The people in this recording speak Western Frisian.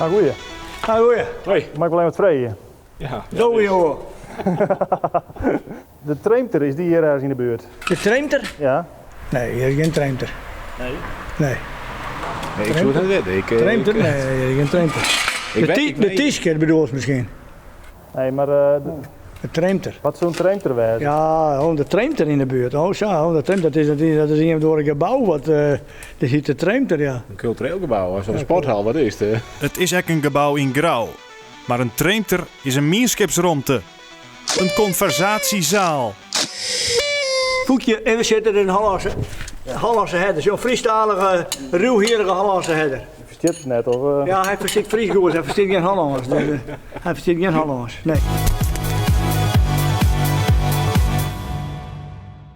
Ah, goeie. Ah, goeie. Hoi. Mei ik wol even wat freegje? Ja. Doe jonge. De Treemter, is dy hjir ergens yn de buert? De Treemter? Ja. Nee, hjir is gjin Treemter. Nee? Nee. Nee, ik soe it net witte. Ik, eh, Treemter? ik- Nee, hjir is gjin Treemter. Ik De, weet- Ty- ik de weet- Tysker bedoelst miskien? Nee, mar eh, De Treemter. wat soe in Treemter wêze? Ja, oh, de Treemter yn de buert. Oh sa, oh, de Treemter, dat is, dat is, dat is ien of oar gebou wat, eh dat hjit de Treemter, ja. In kultureel gebou, of in sporthal, wat is it? It is ek in gebou yn Grou. Mar in Treemter is in mienskipsromte. In konversatiezaal. Foekje, even sitte, dit is in Hollânske, Hollânske herder. Zo'n Frysktalige, rûchhierrige Hollânske herder. Hy ferstiet it net, of? Ja, hy ferstiet Frysk goed, hy ferstiet gjin Hollânsk. Dus, eh, hy ferstiet gjin Hollânsk, nee.